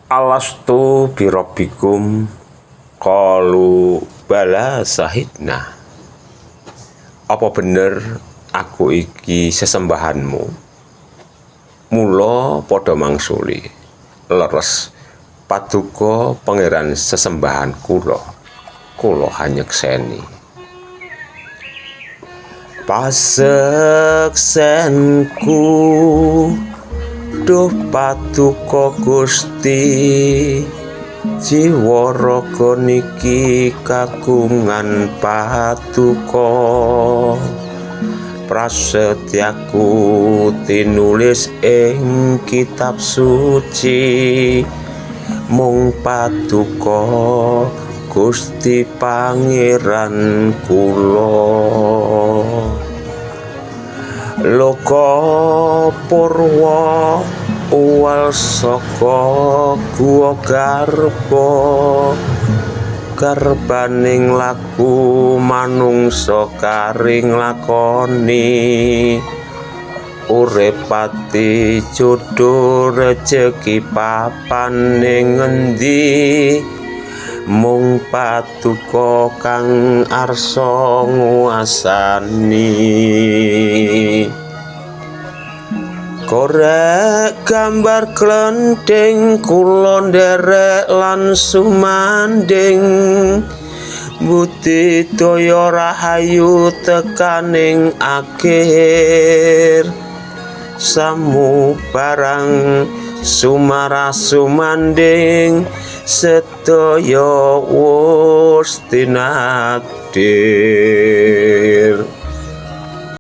Alastu birabbikum qalu bala sahidna. Apa bener aku iki sesembahanmu? Mula padha mangsuli, leres paduka pangeran sesembahan kula. Kula hanyekseni. Paseksenku duh paduka Gusti, jiwa raga niki kagungan paduka. Prasetyaku tinulis ing kitab suci, mung paduka Gusti Pangeran kula. Loka purwa uwal saka guwa garba, garbaning laku manungsa karing lakoni. Urip pati jodho rejeki papane ngendi, mung paduka kang arsa nguasani. Korek gambar klenthing kula nderek lan sumanding, budidaya rahayu tekaning akhir. Samu barang sumarah sumanding, sedaya wus tinakdir.